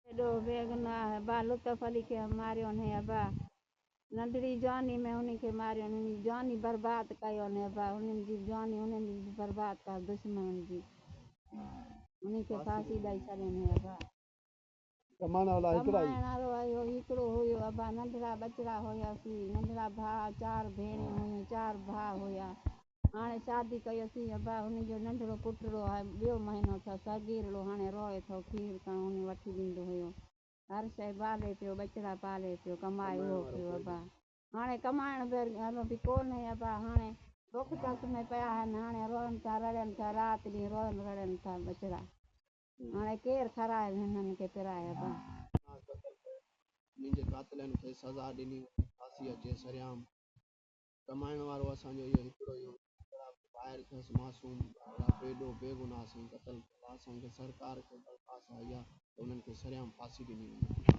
ايڏو بيگناهه ابا لطف علي کي ماريو ني ابا ننڍڙي جواني ۾ انهي کي ماريو ني جواني برباد ڪيو ني ابا انهن جي جواني انهن جي برباد ڪيو دشمنن جي انهي کي ڦاسي ڏئي ڇڏيو ني ابا. ڪمائڻ والا هڪڙا ئي. ڪمائڻ وارو اهو هڪڙو هيو ابا ننڍڙا ٻچڙا هياسين ننڍڙا ڀاء چار ڀيڻيون هيون چار ڀاء هيا هاڻي شادي ڪيوسين ابا هن جو ننڍڙو پٽڙو آهي ٻيو مهينو اٿس صغيرڙو هاڻي روئي ٿو کير ڪڻ هن وٺي ڏيندو هيو هر شيء بالي پيو ٻچڙا پالي پيو ڪمائي اهو پيو ابا هاڻي ڪمائڻ وارو به ڪونهي ابا هاڻي بک تس ۾ پيا آهن هاڻي روئن ٿا رڙين ٿا رات ڏينهن روئن رڙين ٿا ٻچڙا هاڻي ڪير کارائي هنن کي پرائي ابا. قتل ڪيو انهن جي قاتلن کي سزا ڏني وڃي ڦاسي اچي سرعام ڪمائڻ وارو اسان جو اهو هڪڙو ئي هو هڪڙا ڀائر ٿس معصوم ڀائر بي ڏوهه بي گناهه سائين قتل ڪيل آ اسان کي سرڪار کي درخواست آ اها ته انهن کي سرعام ڦاسي ڏني وڃي.